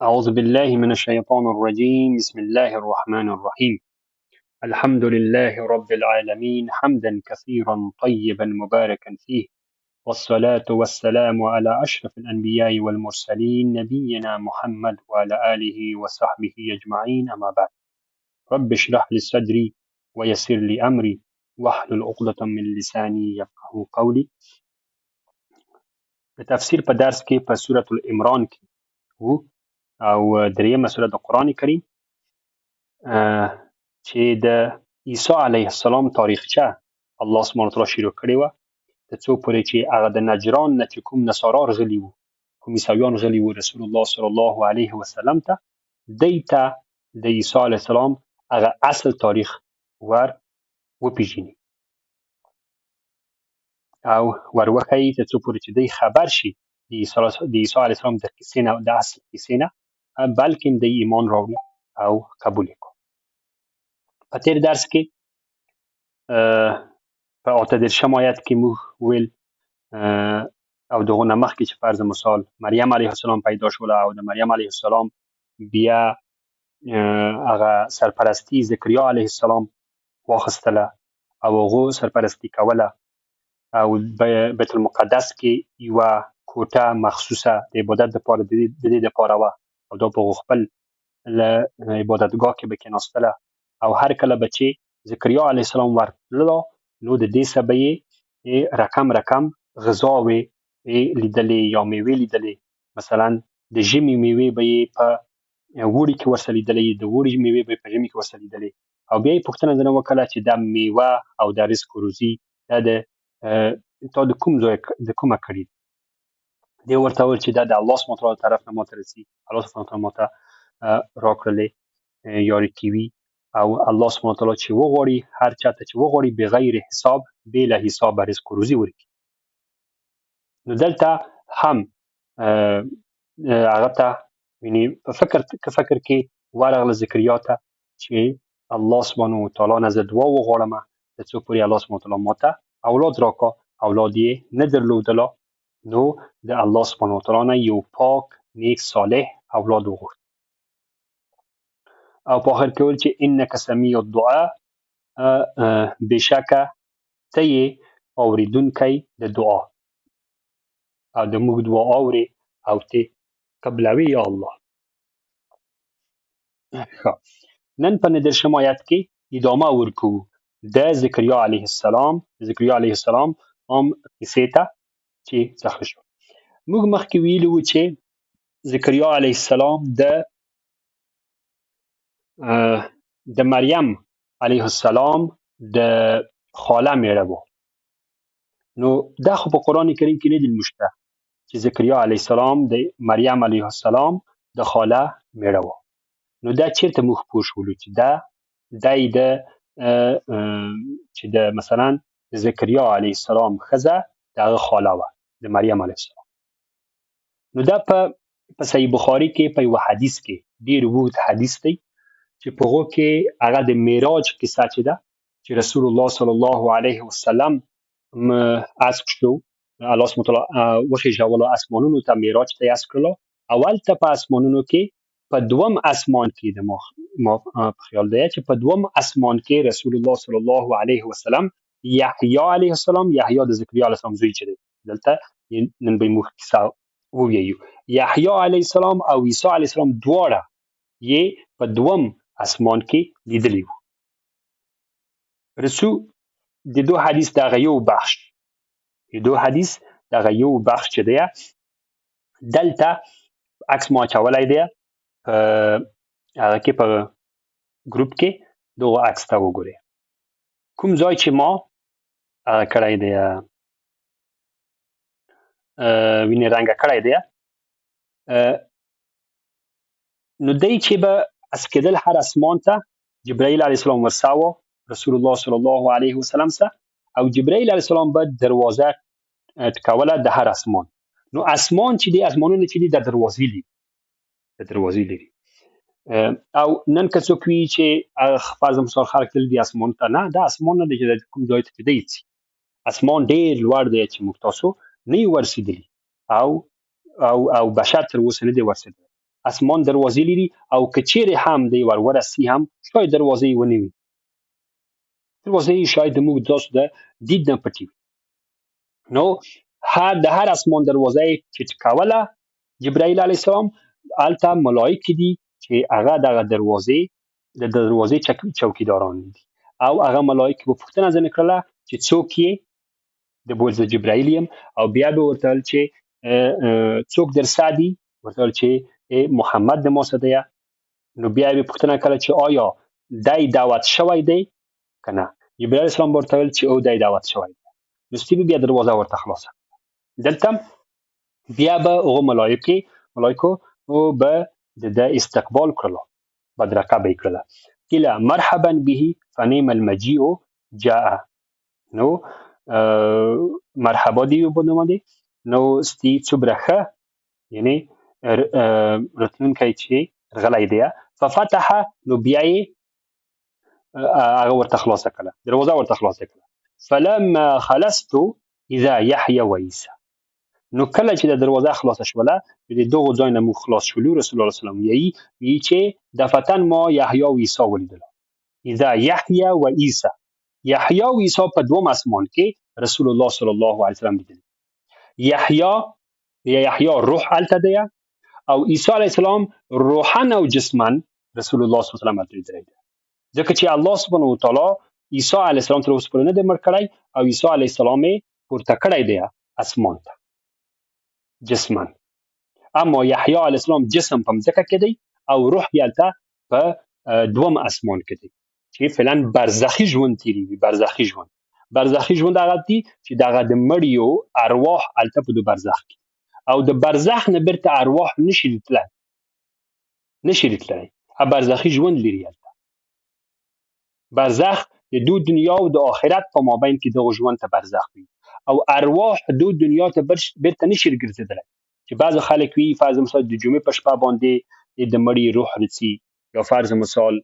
أعوذ بالله من الشيطان الرجيم. بسم الله الرحمن الرحيم. الحمد لله رب العالمين، حمدا كثيرا طيبا مباركا فيه، والصلاة والسلام على أشرف الأنبياء والمرسلين، نبينا محمد وعلى آله وصحبه أجمعين، أما بعد. رب اشرح لي صدري ويسر لي أمري واحلل عقدة من لساني يفقه قولي. د تفسیر په درس کې په سورة العمران کې وو، او درېیمه سوره د قرآن کریم، چې د عیسی علیه السلام تاریخچه الله سبحانه وتعالی شروع کړې وه، تر څو پورې چې هغه د نجران نه چې کوم نصارا راغلي وو، کوم عیسویان غلي وو رسول الله صلی الله علیه وسلم ته، دی ته د عیسی علیه السلام هغه اصل تاریخ ور وپیژني او ور وښیي، تر څو پورې چې دی خبر شي د عیسی علیه السلام د قصې نه، د اصل قصې نه، بلکې د ایمان راوړي او قبول یې کړو. په تېر درس کې په 38 آیت کې موږ ویل، او دغه نه مخکې چې فرض مثال مریم علیه السلام پیدا شوله، او د مریم علیه السلام بیا هغه سرپرستی زکریا علیه السلام واخیستله او هغو سرپرستی کوله، او بیت المقدس کې یوه کوټه مخصوصه د عبادت دپاره د دې دپاره وه، او دا په خپل له عبادتګاه کې به کېناستله، او هر کله به چې زکریا علیه السلام ورتلله نو د دې څخه به یې رقم رقم غذاوې لیدلې یا میوې لیدلې. مثلا د ژمي میوې به یې په اوړي کې ورسره لیدلې، د اوړي میوې به یې په ژمي کې ورسره لیدلې، او بیا یې پوښتنه ځنه وکړه چې دا میوه او دا رزق و روزي دا د تا د کوم ځای د کومه کړي؟ دی ورته وویل چې دا د الله سبحانه وتعالی طرف نه ماته رسي، الله سبحانه وتعالی ماته راکړلې یاري کوي، او الله سبحانه وتعالی چې وغواړي هر چاته چې وغواړي بغیر حساب بې له حسابه رزق و روزي ورکړي. نو دلته هم هغه ته یعنی په فکر کې ورغله زکریا ته چې الله سبحانه وتعالی نه زه دعا وغواړم تر څو پورې الله سبحانه وتعالی ماته اولاد راکا. اولاد یې نه درلودله، نو د الله سبحانه وتعالی نه یو پاک نیک صالح اولاد وغوښت. او په آخر کې وویل چې انک سمیع الدعاء، بېشکه ته یې اورېدونکی د دعا، او د موږ دعا اورې او ته قبلوې یا الله. ښه، نن په 39 آیت کې ادامه ورکوو د زکریا علیه السلام، زکریا علیه السلام هم قصې ته چې څخه شو. موږ مخکې ویلي وو چې زکریا علیه السلام د مریم علیه السلام د خاله میړه و. نو دا خو په قرآن کریم کې نه دی نوشته چې زکریا علیه السلام د مریم علیه السلام د خاله میړه و. نو دا چیرته موږ پوه شولو چې دا دی د چې د مثلا زکریا علیه السلام ښځه د هغه خاله وه د مریم علیه السلام. نو دا په صحیح بخاري کې په یوه حدیث کې ډېر اوږد حدیث دی چې په هغو کې هغه د معراج قصه چې ده، چې رسول الله صلی الله علیه وسلم اسک شو، الله سبحانه وتعالی وخېژولو اسمانونو ته، معراج ته یې اسک کړلو. اول ته په اسمانونو کې په دوم اسمان کې د ما په خیال دی چې په دوم اسمان کې رسول الله صلی الله علیه وسلم یحیی علیه السلام، یحیی د زکریا علیه السلام زوی چې دی، دلته نن به موږ کیسه وویو، یحیی علیه السلام او عیسی علیه السلام دواړه یې په دوم اسمان کې لیدلی وو. رسو د دو حدیث دغه یو بخش، د دو حدیث دغه یو بخش چې دی دلته عکس ما اچولی دی په هغه کې په ګروپ کې، دغه عکس ته وګورئ کوم ځای چې ما هغه کړی دی، وینې رنګه کړی دی. نو دی چې به اسکېدل هر اسمان ته، جبرائیل علیه السلام ورسه و رسول الله صلی الله علیه وسلم سره، او جبرائیل علیه السلام به دروازه ټکوله د هر اسمان. نو اسمان چې دی، اسمانونه چې دی د دروازې لري، د دروازې لري. او نن که څوک وي چې فرض مثال خلک تللي دي اسمان ته، نه، دا اسمان نه دی چې د کوم ځای ته چې دی ځي، اسمان ډېر لوړ دی چې موږ تاسو نه یو ورسېدلي، او بشر تر اوسه نه دی ورسېدلی. اسمان دروازې لري، او که چیرې هم دی ور ورسي هم شاید دروازې یې ونه وي، دروازې یې شاید د موږ تاسو د دید نه پټې وي. نو د هر اسمان دروازه یې چې ټکوله جبرائیل علیه السلام، هلته ملایکې دي چې هغه دغه دروازې د دروازې چوکیداران دي، او هغه ملایکې به پوښتنه ځنې کړله چې څوک یې؟ د بول زه جبرائیل یم. او بیا به ورته ویل چې څوک درسه دي؟ ورته ویل چې محمد د ما سره دی. نو بیا به پوښتنه کړله چې آیا دی دعوت شوی دی که نه؟ جبرائیل السلام ورته ویل چې او دی دعوت شوی دی. نو ستې به بیا دروازه ورته خلاصه کړه. دلته بیا به هغو ملایکو به د ده استقبال کړلو، بدرقه به یې کړله. قیل مرحبا به فنعم المجیء جاء. نو مرحبا دی وبنه باندې، نو ستې څومره ښه یعنی راتلونکی چې غلی دی. ففتح، نو بیا یې هغه ورته خلاصه کړه، دروازه ورته خلاصه کړه. فلما خلصت اذا یحیی و عیسی. نو کله چې د دروازه خلاصه شوله، د دغو ځای نه موږ خلاص شولو، رسول الله صلی الله علیه وسلم ویي چې دفتن ما یحیی و عیسی ولیدل. اذا یحیی و عیسی، یحیی و عیسی په دوم اسمان کې رسول الله صلی الله علیه وسلم لیدل. یحیی روح هلته دی، او عیسی علیه السلام روحا او جسما رسول الله صلی الله علیه وسلم هلته لیدلی دی. ځکه چې الله سبحانه وتعالی عیسی علیه السلام تر اوسه پورې نه دی مړ کړی، او عیسی علیه السلام یې پورته کړی دی اسمان ته جسما. اما یحیی علیه السلام جسم په مځکه کې دی او روح یې هلته په دوم اسمان کې دی چې فعلا برزخي ژوند تېرېږي. برزخي ژوند، برزخي ژوند هغه دی چې دغه د مړیو ارواح هلته په دو برزخ کې، او د برزخ نه بیرته ارواح نشي راتللی، نشي راتللی. برزخي ژوند لري هلته. برزخ د دو دنیا او د آخرت په مابین کې دغه ژوند ته برزخ وي، او ارواح دو دنیا ته بیرته نشي ګرځېدلی. چې بعضې خلک وي فرض مثال د جمعې په شپه باندې د مړي روح رسي، یا فرض مثال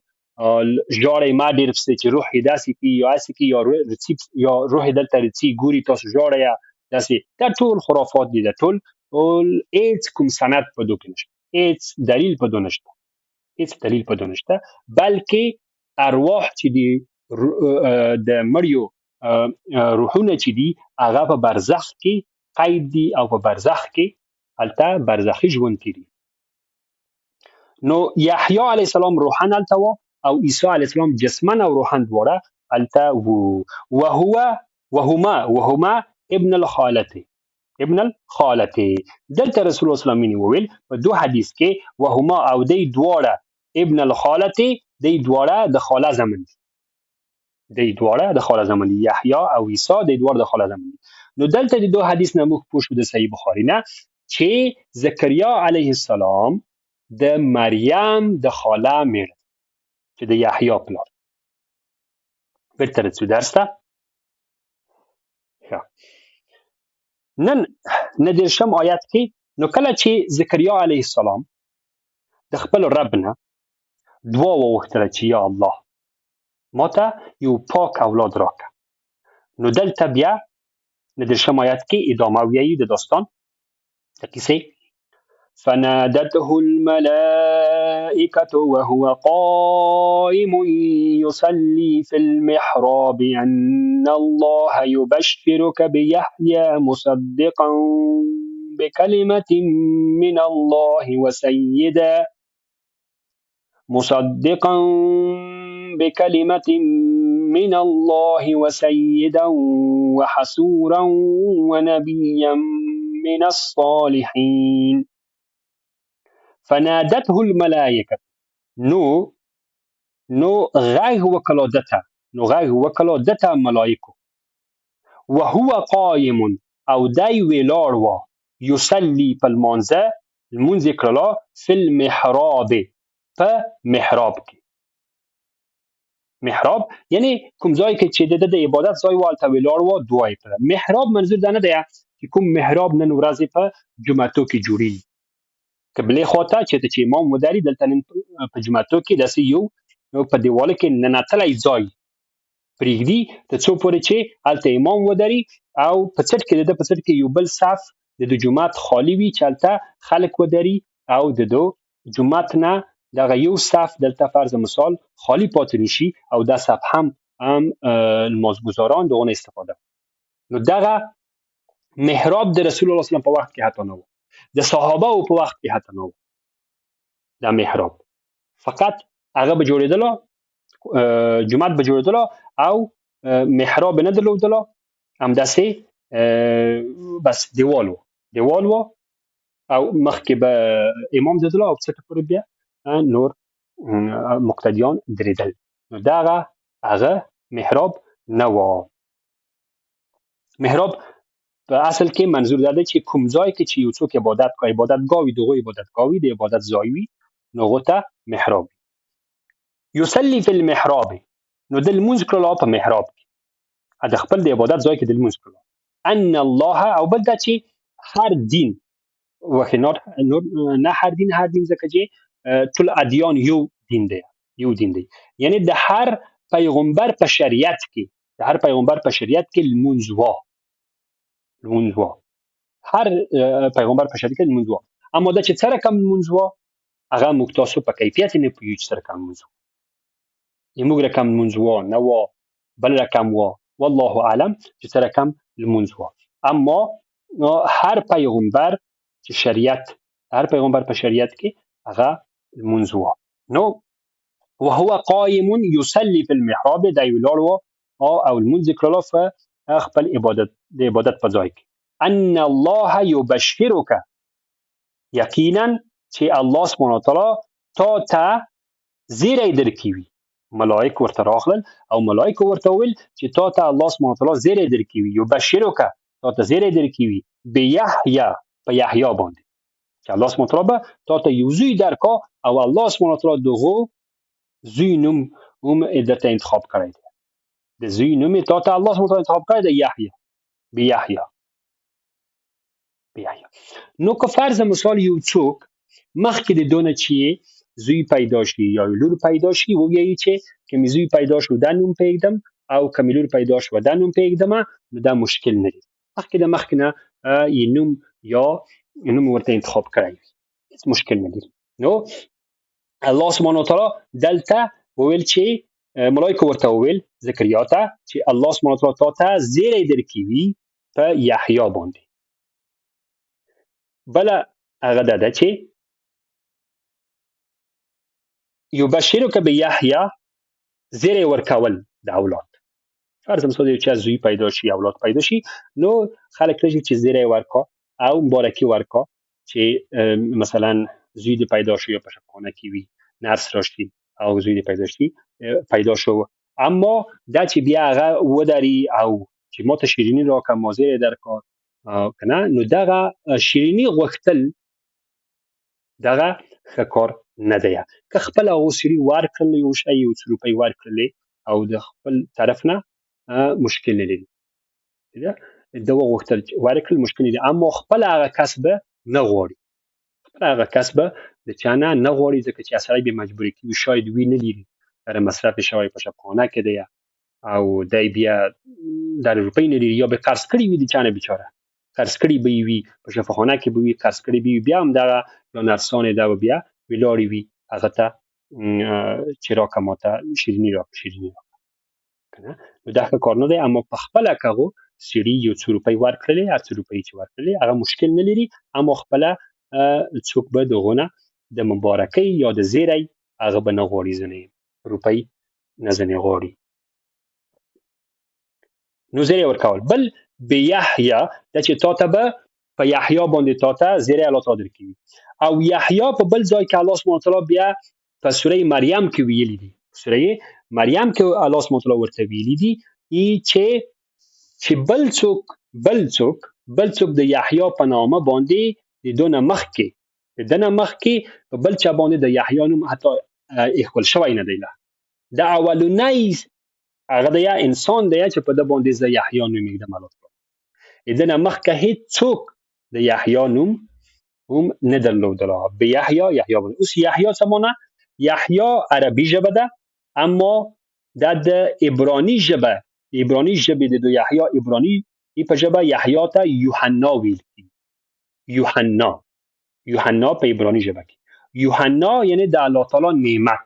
ژاړی ما ډېر پسې چې روح یې داسې کړي یا هسې کړي، یا رسي، یا روح یې دلته رسي، ګوري تاسو ژاړی یا داسې. دا ټول خرافات دي، دا ټول هېڅ کوم سند په دو کې نشته، هېڅ دلیل په دو نشته، هېڅ دلیل په دو نشته. بلکې ارواح چې دي د مړیو روحونه چې دي هغه په برزخ کې قید دي، او په برزخ کې هلته برزخي ژوند تېرېږي. نو یحیی علیه السلام روحاً هلته و، او عیسی علیه السلام جسما او روحاً دواړه هلته وو. وهما ابن الخالته، ابن الخالته. دلته رسول الله صلی الله علیه وسلم وویل په دو حدیث کې وهما او دی دواړه ابن الخالته، دی دواړه د خاله زمن دي، دی دواړه د خاله زمن دي، یحیی او عیسی دی دواړه د خاله زمن دي. نو دلته د دو حدیث نه موږ پوه شو د صحیح بخاري نه چې زکریا علیه السلام د مریم د خاله میړه چې د یحیی پلار. بیرته رسو درس ته. نن 39 آیت کې نو کله چې زکریا علیه السلام د خپل رب نه دعا وغوښتله چې یا الله ما ته یو پاک اولاد راکړه، نو دلته بیا 39 آیت کې ادامه ویایي د داستان د کیسې. فنادته الملائكة وهو قائم يصلي في المحراب أن الله يبشرك بيحيى مصدقا بكلمة من الله وسيدا مصدقا بكلمة من الله وسيدا وحسورا ونبيا من الصالحين. فنادته الملائكة، نو غږ وکړو دته، نو غږ وکړو دته ملائکو. وهو قائم، او دی ولاړ و، یصلي په لمانځه، لمونځ یې کړلو، فی المحراب، په محراب کې. محراب یعنی کوم ځای کې چې د ده د عبادت ځای و، هلته ولاړ و، دعا یې کړه. محراب منظور دا نه دی چې کوم محراب نن ورځې په جوماتو کې جوړېږي، قبلې خواته چېرته چې امام ودري، دلته نن په جوماتو کې داسې یو په دیوال کې ننوتلی ځای پرېږدي تر څو پورې چې هلته امام ودري، او په څټ کې د ده په څټ کې یو بل صف د ده جومات خالي وي چې هلته خلک ودري او د ده جومات نه دغه یو صف دلته فرض مثال خالی پاتې نشي او دا صف هم لمانځګزاران دغه استفاده. نو دغه محراب د رسول الله صلی الله علیه وسلم په وخت کې حتی نه و، د صحابه په وخت کې حتی نه و. دا محراب فقط هغه به جوړېدله، جومات به جوړېدله او محراب نه درلودله، همداسې بس دیوال و، دیوال و او مخکې به امام درېدله او څټه پورې بیا نور مقتدیان درېدل. نو دغه هغه محراب نه و. محراب په اصل کې منظور دا دی چې کوم ځای کې چې یو څوک عبادت کوي، عبادتګاه وي، دغو عبادتګاه وي، د عبادت ځای وي، نو هغو ته محراب. یصلي فی المحراب، نو د لمونځ کړلو په محراب کې، د خپل د عبادت ځای کې د لمونځ کړلو. ان الله، او بل دا چې هر دین وخی نه هر دین، هر دین ځکه چې ټول ادیان یو دین دی، یو دین دی. یعنی د هر پیغمبر په شریعت کې، د هر پیغمبر په شریعت کې لمونځ وا، لمونځ وا، هر پیغمبر په شریعت کې لمونځ وا. اما دا چې څه رقم لمونځ وا، هغه موږ تاسو په کیفیت نه پوهیږو چې څه رقم لمونځ وا، موږ رقم لمونځ وا نه وا، بل رقم وا، والله اعلم چې څه رقم لمونځ وا. اما هر پیغمبر چې شریعت، هر پیغمبر په شریعت کې هغه لمونځ وا. نو وهو قائم يصلي في المحراب، دی ولاړ و او لمونځ یې کړلو په خپل عبادت، د عبادت په ځای کې. ان الله یبشرک، یقینا چې الله سبحانه وتعالی تا ته زیری درکوي. ملائک ورته راغلل او ملائکو ورته وویل چې تا ته الله سبحانه وتعالی زیری درکوي. یبشرک، تا ته زیری درکوي بیحیی، په یحیی باندې، چې الله سبحانه وتعالی به تا ته یو زوی درکا او الله سبحانه وتعالی دغو زوی نوم هم درته انتخاب کړی دی. د زوی نوم یې تا ته الله سبحانه وتعالی انتخاب کړی دی، یحیی، بیحیی، بیحیی. نو که فرض مثال یو څوک مخکې د دونه چې زوی پیدا شي یا لور پیدا شي، ووایي چې که مې زوی پیدا شو دا نوم پرېږدم او که مې لور پیدا شوه دا نوم پرېږدم، نو دا مشکل نه دی. مخکې د مخکې نه یې نوم یا نوم ورته انتخاب کړی وي، هېڅ مشکل نه لري. نو الله سبحانه وتعالی دلته وویل چې ملایکو ورته وویل زکریا ته چې الله سبحانه وتعالی تا ته زیری درکوي په یحیی باندې. بله هغه دا ده چې یبشرک بیحیی، زیری ورکول د اولاد. فرض مثال یو چا زوی پیدا شي، اولاد پیدا شي، نو خلک راشي چې زیری ورکا او مبارکي ورکا چې مثلا زوی دې پیدا شو یا په شفاخانه کې وي، نرس راشي او زوی دې پیدا شي، پیدا شو. اما دا چې بیا هغه ودري او چې ما ته شیریني راکړه، ما زیری درکا که نه، نو دغه شیریني غوښتل دغه ښه کار نه دی. که خپل هغو سړي ورکړل یو شی، یو څو روپۍ ورکړلې او د خپل طرف نه مشکل نه لري، ده وغوښتل چې ورکړل مشکل نه لري، اما خپل هغه کس به نه غواړي، خپل هغه کس به د چا نه نه غواړي، ځکه چې سړی به مجبوري کېږي، شاید وی نه لري، در مصرف شوی په شفاخانه کې دی او دی بیا در روپۍ نه لري، یا به قرض کړي وي د چا نه، بیچاره قرض کړي به وي، په شفاخانه کې به وي، قرض کړي به وي، بیا هم دغه یا نرسانې دا به بیا ولاړې وي هغه ته چې راکړه ما ته شیریني راکړه، شیریني راکړه، که نه نو دا ښه کار نه دی. اما په خپله که هغو سړي یو څو روپۍ ورکړلې، هر څو روپۍ چې ورکړلې هغه مشکل نه لري، اما خپله څوک به د هغو نه د مبارکۍ یا د زیری هغه به نه غواړي، ځینې روپۍ نه ځینې غواړي. نو زیری ورکول. بل بیحیی، دا چې تا ته به په یحیی باندې تا ته زیری الله تعالی درکوي. او یحیی په بل ځای کې الله سبحانه وتعالی بیا په سوره مریم کې ویلي دي، سوره مریم کې الله سبحانه وتعالی ورته ویلي دي چې بل څوک، بل څوک، بل څوک د یحیی په نامه باندې د ده نه مخکې، د ده نه مخکې په بل چا باندې د یحیی نوم حتی ایښودل شوی نه دی. دا اولنی هغه دی انسان دی چې په ده باندې زه یحیی نوم ږدم الله تعالی. د ده نه مخکې هیڅوک د یحیی نوم هم نه درلودله. به یحیی، یحیی باندې. اوس یحیی څه معنی؟ یحیی عربي ژبه ده، اما دا د عبراني ژبه، عبراني ژبې د یحیی عبراني په ژبه یحیی ته یوحنا ویل کېږي. یوحنا، یوحنا په عبراني ژبه کې یوحنا یعنی د الله تعالی نعمت.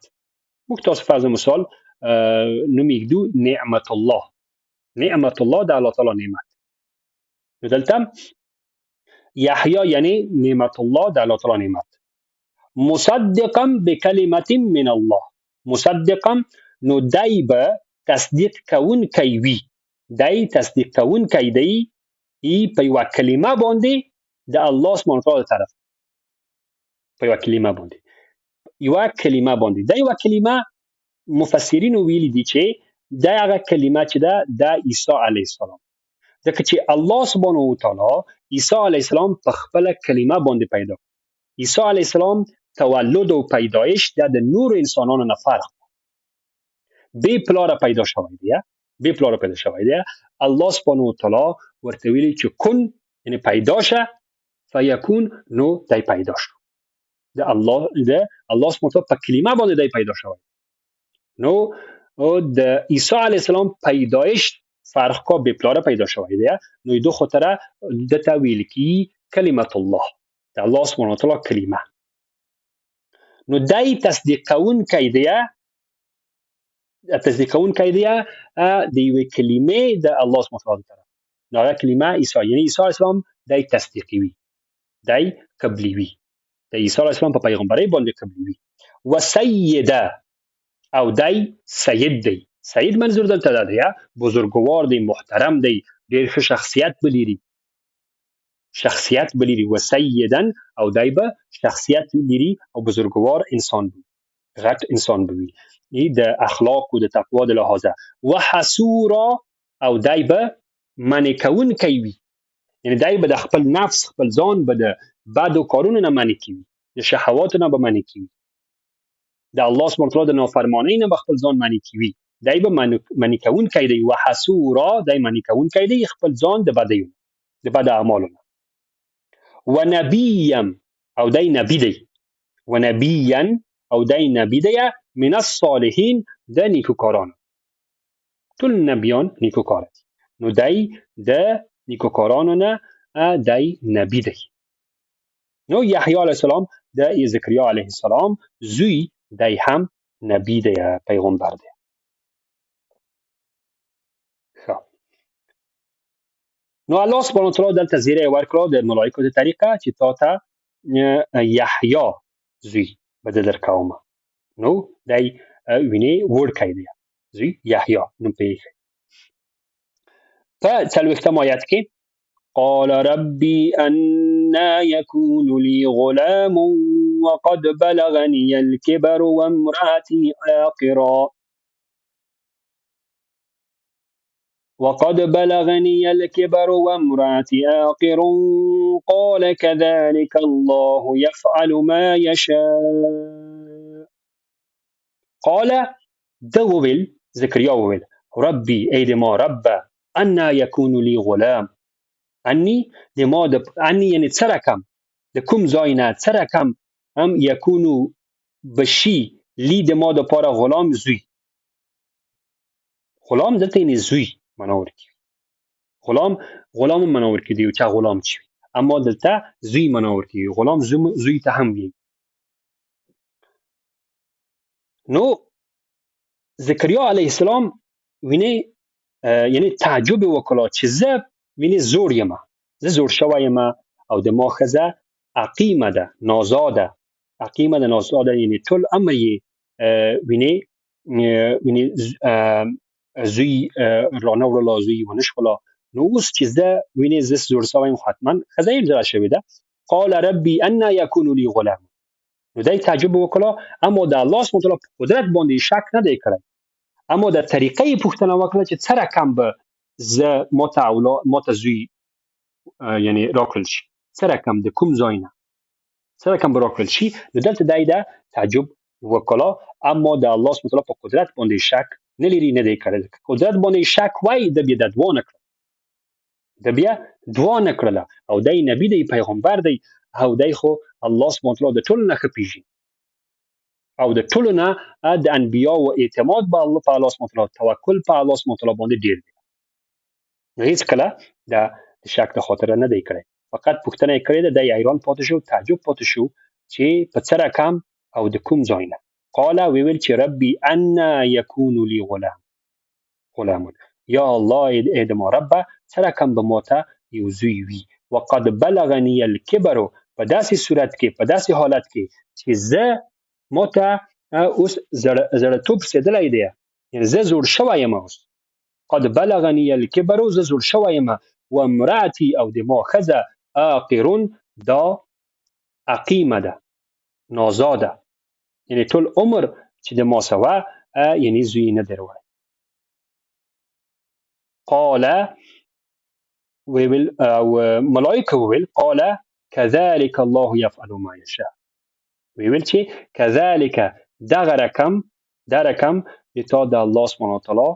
موږ تاسو فرض مثال نوم یې ږدو نعمت الله، نعمت الله د الله تعالی نعمت. نو دلته یحیی یعنی نعمت الله د الله تعالی نعمت. مصدقا بکلمة من الله، مصدقا نو دی به تصدیق کوونکی وي، دی تصدیق کوونکی دی ای په یوه کلمه باندې د الله سبحانه وتعالی طرف، په یوه کلمه باندې، یوه کلمه باندې. دا یوه کلمه مفسرینو ویلي دي چې دا هغه کلمه چې ده د عیسی علیه السلام، ځکه چې الله سبحانه وتعالی عیسی علیه السلام په خپله کلمه باندې پیدا. عیسی علیه السلام تولد او پیدایش دا د نورو انسانانو نه فرق، بې پلاره پیدا شوی دی، بې پلاره پیدا شوی دی. الله سبحانه وتعالی ورته ویلي چې کن یعنی پیدا شه، فیکون نو دی پیدا شو. د الله سبحانه وتعالی په کلمه باندې دی پیدا شوی. نو د عیسی علیه السلام پیدایش فرق کا بې پلاره پیدا شوی دی. نو دو خاطره دته ویل کی کلمت الله، د الله سبحانه وتعالی کلمه. نو دی تصدیق کوونکی دی، تصدیق کوونکی دی د یوې کلمې د الله سبحانه وتعالی طرف. نو هغه کلمه عیسی، یعنی عیسی علیه السلام دی تصدیقوي، دی قبلوي، د عیسی علیه السلام په پیغمبرۍ باندې قبلوي. وسیده او دی سید دی. سید منظور دلته دا دی بزرګوار دی، محترم دی، ډېر ښه شخصیت به لري، شخصیت به لري. وسیدا او دی به شخصیت لري او بزرګوار انسان به، غټ انسان به وي د اخلاق او د تقوا د لحاظه. وحسورا او دی به منع کوونکی وي، یعنی دی به د خپل نفس خپل ځان به د بدو کارونو نه منع کوي، د شهواتو نه به منع کوي، د الله سبحانه وتعالی د نافرمانۍ نه به خپل ځان منع کوي. دی به منع کوونکی دی. وحسورا دی منع کوونکی دی خپل ځان د بدیو، د بد اعمالو نه. ونبیا او دی نبی دی، ونبیا او دی نبی دی من الصالحین د نیکوکارانو. ټول نبیان نیکوکار دي، نو دی د نیکوکارانو نه دی نبی دی. نو یحیی علیه السلام د زکریا علیه السلام زوی دی هم نبی دی، پیغمبر دی. نو الله سبحانه وتعالی دلته زیری ورکړه د ملایکو د طریقه چې تا ته یحیی زوی به زه درکوم. نو دی وینې وړکی دی زوی یحیی نوم پرې ایښی. په څلوېښتم آیت کې قال ربي أنا يكون لي غلام وقد بلغني الكبر وامرأتي عاقرا، وقد بلغني الكبر وامرأتي عاقر قال كذلك الله يفعل ما يشاء. قال ده وویل، زکریا وویل ربي ای د ما رب أنا يكون لي غلام، انی د ما د انی یعنی څه رقم، د کوم ځای نه څه رقم هم یکونو بشي لی د ما دپاره غلام زوی. غلام دلته یعنی زوی معنا ورکوي، غلام غلام معنا ورکوي د یو چا غلام چې وي، اما دلته زوی معنا ورکوي، غلام زوی ته هم وي. نو زکریا علیه السلام وینې یعنی تعجب یې وکړه چې زه وینې زوړ یم، زه زوړ شوی یم او د ما ښځه عقیمه ده، نازاده، عقیمه ده، نازاده، یعنی ټول عمر یې وینې وینې زوی رانه وړله، زوی یې ونه شوله. نو اوس چې زه وینې زه زوړ شوی یم، حتما ښځه یې زړه شوې ده. قال ربي أنا يكون لي غلام. نو دی تعجب وکړه، اما د الله سبحانه وتعالی په قدرت باندې شک نه دی کړی، اما د طریقې یې پوښتنه وکړه چې څه رقم به زه ماته اولاد ماته زوی یعنی راکړل شي، څه رقم د کوم ځای نه څه رقم به راکړل شي. نو دلته دی د تعجب وکړه، اما د الله سبحانه وتعالی په قدرت باندې شک نه لري، نه دی کړی. قدرت باندې شک وای د بیا د دعا نه کړه، د بیا دعا نه کړله. او دی نبی دی، پیغمبر دی، او دی خو الله سبحانه وتعالی د ټولو نه ښه پېژني او د ټولو نه د انبیاو اعتماد به الله په الله سبحانه وتعالی، توکل په الله سبحانه وتعالی باندې ډېر دی. نو هېڅکله د شک د خاطره نه دی کړی، فقط پوښتنه یې کړې ده. دی حیران پاتې شو، تعجب پاتې شو چې په څه رقم او د کوم ځای نه. قال ویل چې ربي انا یکون لي غلام غلام، یا الله ای د ما ربه څه رقم به ماته یو زوی وي. وقد بلغني الکبر، په داسې صورت کې، په داسې حالت کې چې زه ماته اوس زړه توب رسېدلی دی، یعنې زه زوړ شوی یم اوس. قد بلغني الکبر، زه زوړ شوی یم. وامرأتي، او د ما ښځه عاقر، دا عقیمه ده، نازاده، یعنې ټول عمر چې د ما سوه یعنې زوی نه دی راوړی. قال ویل او ملائکه وویل قال كذلك الله يفعل ما يشاء، ویل چې كذلك دغه رقم، دا رقم د تا د الله سبحانه وتعالی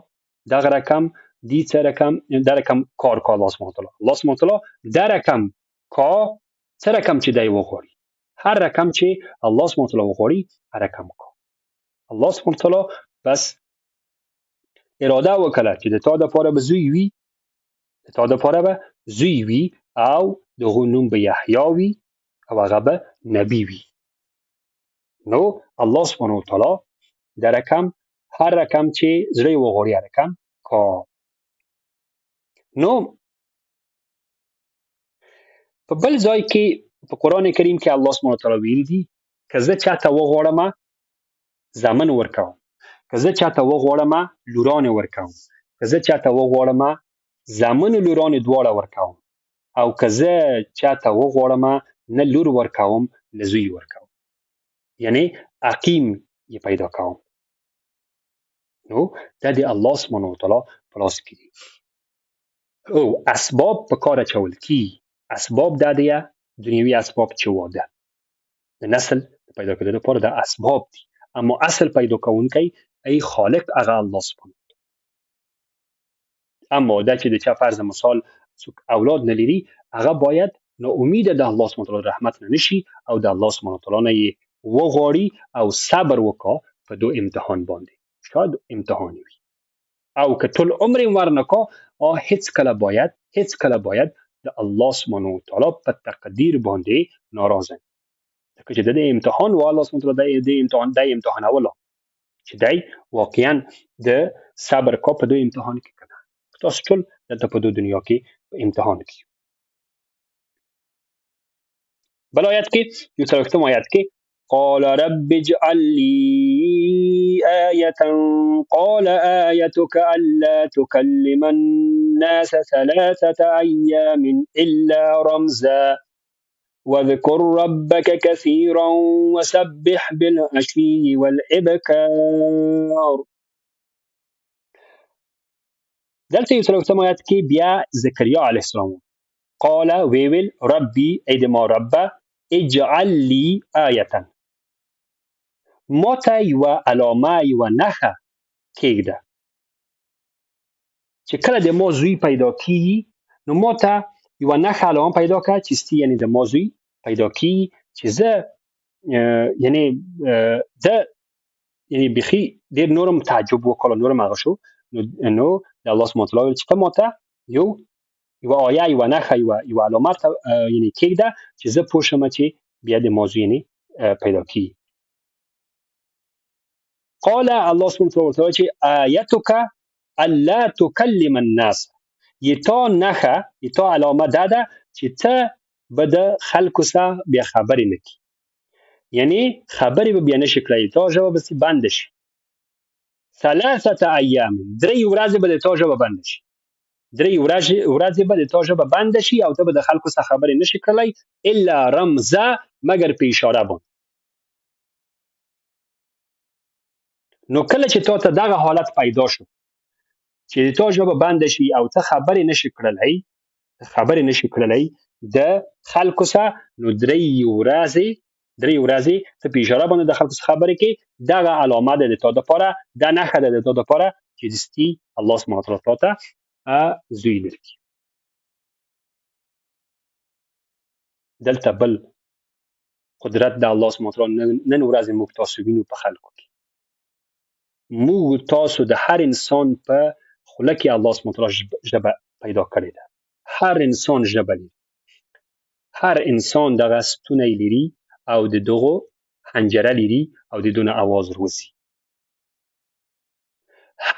دغه رقم دی، څه رقم دا رقم کار کا الله سبحانه وتعالی، الله سبحانه وتعالی دا رقم کا څه رقم چې دی وغواړي، هر رقم چې الله سبحانه وتعالی وغواړي هر رقم کا. الله سبحانه وتعالی بس اراده وکړه چې د تا دپاره به زوی وي، د تا دپاره به زوی وي او د هغو نوم به یحیی وي او هغه به نبي وي. نو الله سبحانه وتعالی دا رقم هر رقم چې زړه یې وغواړي هر رقم کا. نو په بل ځای کې په قرآن کریم کې الله سبحانه وتعالی ویلي دي که زه چاته وغواړم زامن ورکوم، که زه چاته وغواړم لورانې ورکوم، که زه چاته وغواړم زامن او لورانې دواړه ورکوم، او که زه چاته وغواړم نه لور ورکوم نه زوی ورکوم، یعنی عقیم یې پیدا کوم. نو دا د الله سبحانه وتعالی په لاس کې دي. او اسباب په کار اچول کیږي. اسباب دا دی دنیوي اسباب چې واده د نسل پیدا کېدو لپاره دا اسباب دي، اما اصل پیدا کوونکی ای خالق هغه الله سبحانه وتعالی. اما دا چې د چا فرض مثال څوک اولاد نه لري هغه باید نا امیده د الله سبحانه وتعالی رحمت نه نشي او د الله سبحانه وتعالی نه یې وغواړي او صبر وکا په دو امتحان باندې، شاید امتحان وي. او که ټول عمر یې ورنکا هیڅ کله باید، هیڅ کله باید د الله سبحانه وتعالی په تقدیر باندې ناراضه نه، ځکه چې د دې امتحان و الله سبحانه وتعالی د امتحان د امتحانولو چې دی واقعا د صبر کا په دوی امتحان کې کنه. تاسو ټول دلته په دوه دنیا کې په امتحان کې. بل آیت کې یو څلوېښتم آیت کې قال رب اجعل لي آية قال آيتك ألا تكلم الناس ثلاثة أيام إلا رمزا واذكر ربك كثيرا وسبح بالعشي والإبكار. دلته یو څلوېښتم آیت کې بیا زکریا علیه السلام قال ویل ربي ای د ما ربه اجعل لي آیة، ما ته یوه علامه یوه نښه کېږده چې کله د ما زوی پیدا کیږي نو ما ته یوه نښه علامه پیدا کړه چې ستي یعنې د ما زوی پیدا کیږي چې زه یعنې د یعنې بیخي ډېر نورم تعجب وکړم نورم هغه شو. نو د الله سبحانه وتعالی ویل چې ته ما ته یوه آیه یوه نښه یوه علامه ته یعنې کېږده چې زه پوه شم چې بیا د ما زوی یعنې پیدا کیږي. قال الله سبحانه وتعالی ورته وایي چې آیتک الا تکلم الناس، یې تا نښه یې تا علامه دا ده چې ته به د خلکو سره بیا خبرې نه کړي، یعنې خبرې به بیا نشي کړی، تا ژبه به بنده شي. ثلاثة ایام، درې ورځې به د تا ژبه بنده شي، درې ورځې به د تا ژبه بنده شي او ته به د خلکو سره خبرې نشي کړلی الا رمزه، مګر په اشاره باندې. نو کله چې تا ته دغه حالت پیدا شو چې د تا ژبه بنده شي او ته خبرې نشي کړلی، خبرې نشي کړلی د خلکو سره، نو درې ورځې ته په اشاره باندې د خلکو سره خبرې کې، دغه علامه ده د تا دپاره، دا نښه ده د تا دپاره چې دستي الله سبحانه وتعالی تا ته زوی درکړي. دلته بل قدرت د الله سبحانه وتعالی نن ورځې موږ تاسو وینو په خلکو کې، موږ تاسو د هر انسان په خوله کې الله سبحانه وتعالی ژبه پیدا کړې ده. هر انسان ژبه لري، هر انسان دغه ستونی لري او د دغو حنجره لري او د دونه اواز روزي.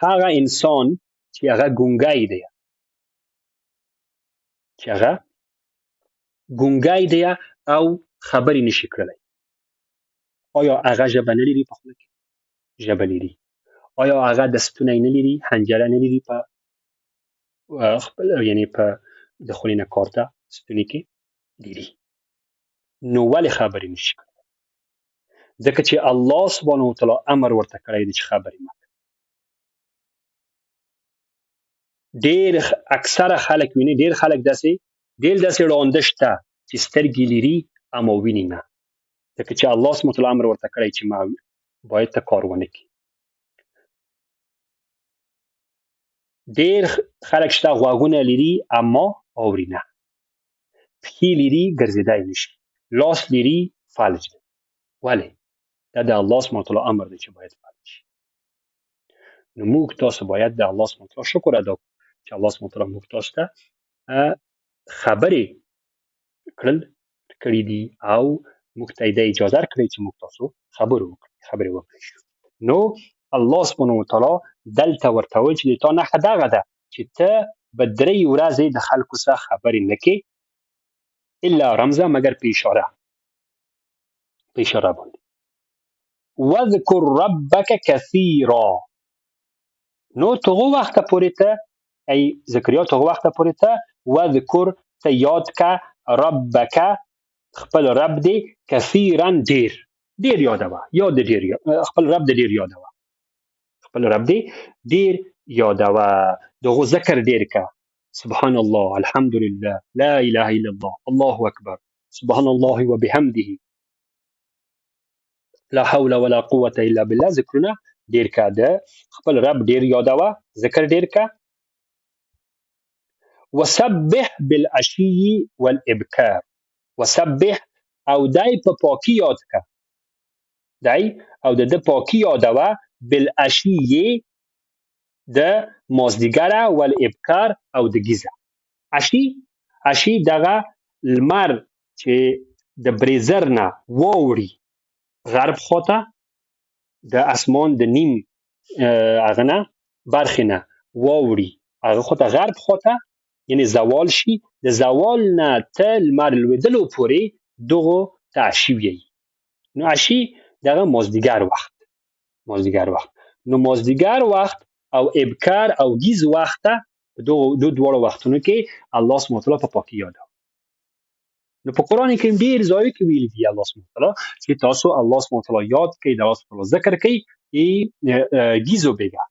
هغه انسان چې هغه ګونګی دی، چې هغه ګونګی دی او خبرې نشي کړلی، آیا هغه ژبه نه لري په خوله کې؟ ژبه لري. آیا هغه دستونه نه لري، حنجره نه لري په خپل، یعنی په د خولې نه کارته ستوني کې لري؟ نو ولې خبرې نشي کړلی؟ ځکه چې الله سبحانه وتعالی امر ورته کړی دی چې خبرې مه کوه. ډېر اکثره خلک ویني، ډېر خلک داسې، ډېر داسې ړانده شته چې سترګې لري اما ویني نه، ځکه چې الله سبحانه وتعالی امر ورته کړی چې ما باید ته کار ونه کړي. ډېر خلک شته غوږونه لري اما اوري نه، پښې لري ګرځېدای نشي، لاس لري فلج دی. ولې؟ دا د الله سبحانه وتعالی امر دی چې باید فلج شي. نو موږ تاسو باید د الله سبحانه وتعالی شکر ادا کړو چې الله سبحانه وتعالی موږ تاسو ته خبرې کړل کړې دي او موږ ته یې دا اجازه کړې چې موږ تاسو خبرې وکړي شو. نو الله سبحانه وتعالی دلته ورته وویل چې د تا نښه دغه ده چې ته به درې ورځې د خلکو سره خبرې نه کې الا رمزه، مګر په اشاره، په اشاره باندې. وذکر ربک کثیرا، نو تغو وخته پورې ته ای زکریا، تغو وخته پورې ته وذکر، ته یاد که ربک خپل رب دی، کثیرا ډیر، ډیر یادوه، یاد ډیر خپل رب دی ډیر یادوه، خپل رب دی ډیر یادوه، دغو ذکر ډیر که، سبحان الله، الحمد لله، لا اله الا الله، الله اکبر، سبحان الله وبحمده، لا حول ولا قوة الا بالله، ذکرونه ډیر که، د خپل رب ډیر یادوه، ذکر ډیر که. وسبح بالعشي والابکار، وسبح او دای په پاکی یاد که، دای او د ده پاکی یادوه، بالعشي د مازدیګره، والابکار او د ګیزه. عشي، عشي دغه لمر چې د بریزر نه واوړي غرب خواته، د اسمان د نیم هغه نه برخې نه واوړي هغه خواته، غرب خواته، یعنی زوال شي، د زوال نه ته لمر لوېدلو پورې دغو ته عشي ویي. نو عشي دغه مازدیګر وخت، مازدیګر وخت. نو مازدیګر وخت او ابکار او ګیز وخت ته په دغو دو دواړو وختونو کې الله سبحانه وتعالی په پاکي یادوي. نو په قرآن کریم ډېر ځایو کې ویلي دي الله سبحانه وتعالی چې تاسو الله سبحانه وتعالی یاد کړئ، د الله سبحانه وتعالی ذکر کړئ، ګیزو بېګا.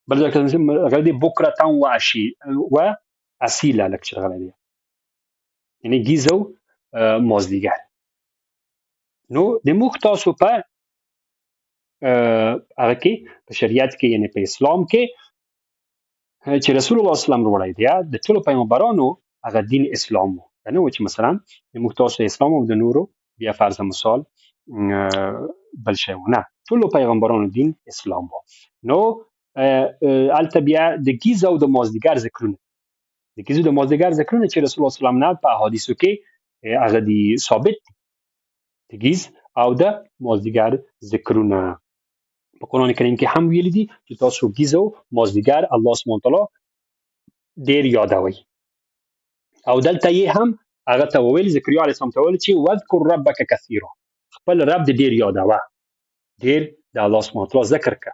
بل ځای کې راغلي دي بکرة و عشي و اصیله، لکه چې راغلی دی، یعنی ګیز او مازدیګر. نو د موږ تاسو په هغه کې په شریعت کې، یعنی په اسلام کې چې رسول الله صلی الله علیه وسلم وروړی دی، د ټولو پیغمبرانو هغه دین اسلام و. دا نه و چې مثلا د موږ تاسو اسلام او د نورو بیا فرض مثال بل شی و، نه، ټولو پیغمبرانو دین اسلام و. نو هلته بیا د ګیز او د مازدیګر ذکرونه، د ګیز او د مازدیګر ذکرونه چې رسول الله صلی الله علیه وسلم نه په احادیثو کې هغه دي ثابت دي، د ګیز او د مازدیګر ذکرونه په قرآن کریم کې هم ویلي دي چې تاسو ګیز او مازدیګر الله سبحانه وتعالی ډیر یادوئ. او دلته یې هم هغه ته وویل، زکریا علیه السلام ته وویل چې واذکر ربک کثیرا، خپل رب دې ډیر یادوه، ډیر د الله سبحانه وتعالی ذکر کړه.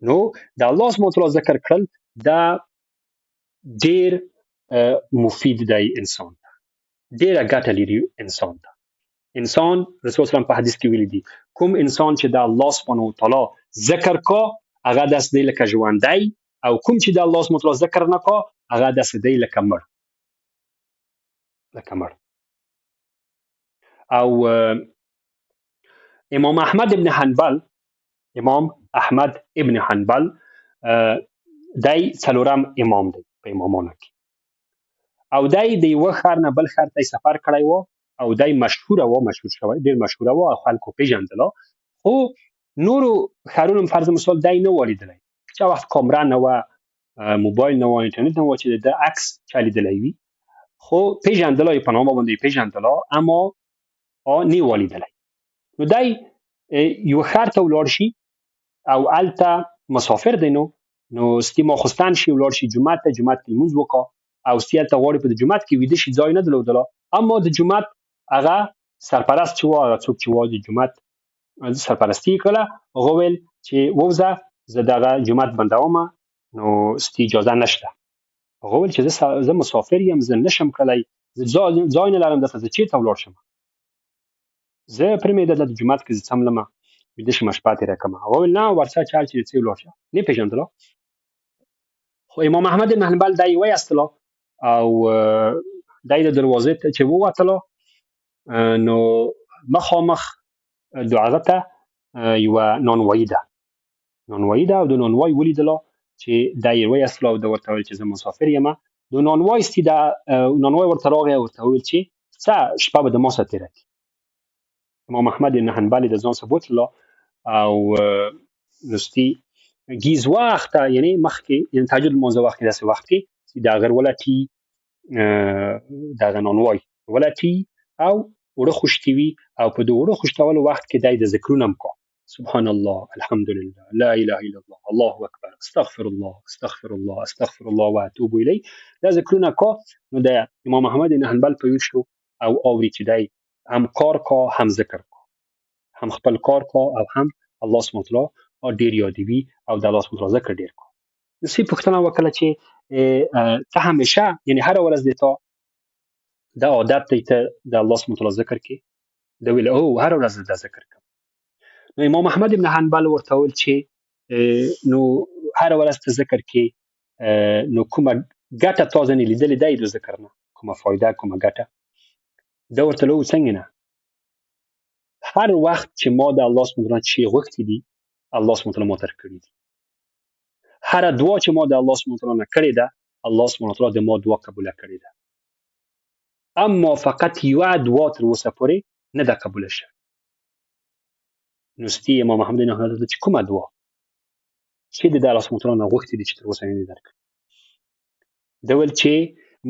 نو د الله سبحانه وتعالی ذکر کړل دا ډیر مفید دی انسان ته، ډیره ګټه لري انسان ته. انسان رسول الله په حدیث کې ویلي دي کوم انسان چې د الله سبحانه وتعالی ذکر کا هغه داسې دی لکه ژوندی، او کوم چې د الله سبحانه وتعالی ذکر نه کا هغه داسې دی لکه مړ، لکه مړ. او امام احمد ابن حنبل، امام احمد ابن حنبل دی څلورم امام دی په امامانو کې، او دی د یوه ښار نه بل ښار ته سفر کړی و، او دی مشهوره و، مشهور شوی، ډېر مشهوره و، او خلکو پېژندله. خو نورو ښارونو فرض مثال دی نه و لیدلی، چا وخت کامره نه وه، موبایل نه و، انټرنیټ نه و چې د ده عکس چا لیدلی وي، خو پېژندله یې، په نامه باندې یې پېژندله، اما نه ولیدلی. نو دی یو ښار ته ولاړ شي او هلته مسافر دی، نو ستی ماخوستن شي ولاړ شي جومات ته، جومات کې لمونځ وکا او ستی هلته غواړي په جومات کې ویده شي، ځای نه درلودله. اما د جومات هغه سرپرست چې و، هغه څوک چې و د جومات سرپرستي یې کړله، هغه ویل چې ووځه زه دغه جومات بندوم، نو ستی اجازه نشته. هغه ویل چې زه مسافر یم، زه نشم کړلی، زه ځای نه لرم دلته، زه چېرته ولاړ شم، زه پرې مې دلته د جومات کې زه څملمه ویده شم شپه تېره کړم. هغه ویل نه ورڅه چل چې څه ولاړ شه، نه پېژندله. خو امام احمد بن حنبل دی وایستله او دی د دروازې ته چې ووتله، نو مخامخ د هغه ته یوه نانوایي ده، نانوایي ده، او د نانوای ولیدله چې دی یې وایستله او ده ورته ویل چې زه مسافر یم. د نانوای ستي ده، نانوای ورته راغی او ورته وویل چې څه شپه به د ما سره تېره کړي. امام احمد بن حنبل د ځان سره بوتله او نو ستي ګیز وخته، یعنی مخکې، یعنی تهجد لمانځه وخت کې داسې وخت کې چې د هغه ولټي، دغه نانوای ولټي او اوړه خوشتي وي، او په د اوړه خوشتولو وخت کې دی د ذکرونه هم کا، سبحان الله، الحمد لله، لا اله الا الله، الله اکبر، استغفر الله، استغفر الله، استغفر الله واتوب الیه، دا ذکرونه کا. نو د امام احمد بن حنبل په ویښ شو او اوري چې دی هم کار کا هم ذکر کا، هم خپل کار کا او هم الله سبحانه وتعالی ډیر یادوي او د الله سبحانه وتعالی ذکر ډیر کا. نو سی پوښتنه وکړه چې ته همیشه، یعنی هره ورځ د تا دا عادت دی ته د الله سبحانه وتعالی ذکر کې؟ ده ویل او هره ورځ دا ذکر کوم. نو امام احمد بن حنبل ورته وویل چې نو هره ورځ ته ذکر کې، نو کومه ګټه تا ځنې لیدلې دی د ذکر نه، کومه فایده، کومه ګټه؟ ده ورته وویل څنګه نه، هر وخت چې ما د الله سبحانه وتعالی چې غوښتي دي الله سبحانه وتعالی ما ته راکړي دي، هره دعا چې ما د الله سبحانه وتعالی نه کړې ده الله سبحانه وتعالی د ما دعا قبوله کړې ده، اما فقط یوه دعا تر اوسه پورې نه ده قبوله شوې. نو ستي امام احمد بن حنبل چې کومه دعا چې د الله سبحانه وتعالی نه غوښتي دي چې تر اوسه نه دي درکړې؟ ده ویل چې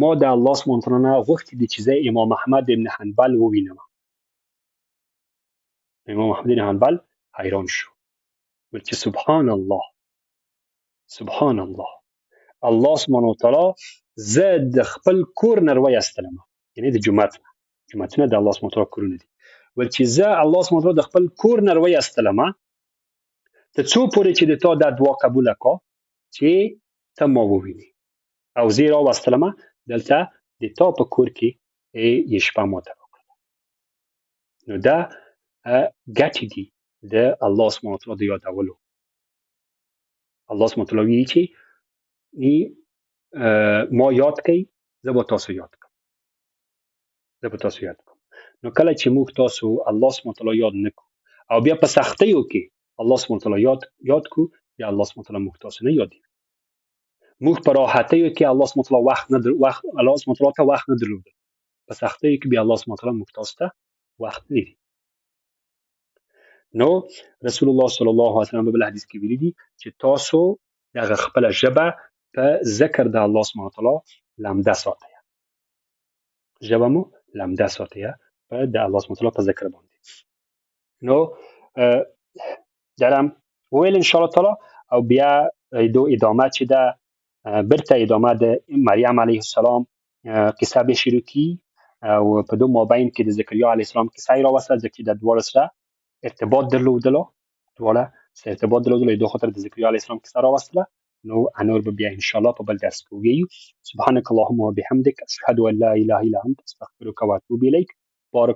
ما د الله سبحانه وتعالی نه غوښتي دي چې زه امام احمد بن حنبل ووینم. امام احمد بن حنبل حیران شو، ویل چې سبحان الله، سبحان الله، الله سبحانه وتعالی زه د خپل کور نه رویستلم، یعنی د جومات نه، جوماتونه د الله سبحانه وتعالی کورونه دي، ویل چې زه الله سبحانه وتعالی د خپل کور نه رویستلم تر څو پورې چې د تا دا دعا قبوله کا چې ته ما ووینې، او زه یې راوستلم دلته د تا په کور کې یې شپه ماته وکړه. نو دا ګټې دي د الله سبحانه وتعالی د یادولو. الله سبحانه وتعالی ویلي چې ما یاد کړئ زه به تاسو یاد کړم، زه به تاسو یاد کړم. نو کله چې موږ تاسو الله سبحانه وتعالی یاد نه کړو او بیا په سختیو کې الله سبحانه وتعالی یاد کړو، بیا الله سبحانه وتعالی موږ تاسو نه یادوي. موږ په راحتیو کې الله سبحانه وتعالی وخت نه وخت الله سبحانه وتعالی ته وخت نه درلود، په سختیو کې بیا الله سبحانه وتعالی موږ تاسو ته وخت نه لري. نو رسول الله صلی الله علیه وسلم په بل حدیث کې ویلي دي چې تاسو دغه خپله ژبه په ذکر د الله سبحانه وتعالی لمده ساتئ، ژبه مو لمده ساتئ په د الله سبحانه وتعالی په ذکر باندې. نو درم ویل ان شاء الله تعالی، او بیا دو ادامه چې ده بیرته ادامه د مریم علیه السلام قصه به شروع کی، او په دو مابین کې د زکریا علیه السلام قصه یې راوسته، ځکه چې د دواړو سره ارتباط درلودلو، دواړه سره ارتباط درلودلو، دو خاطر د زکریا علیه السلام قصه راوستله. نو انور به بیا ان شاء الله په بل درس کې ووایو. سبحانك اللهم وبحمدك اشهد ان لا اله الا انت استغفرك واتوب اليك. بارك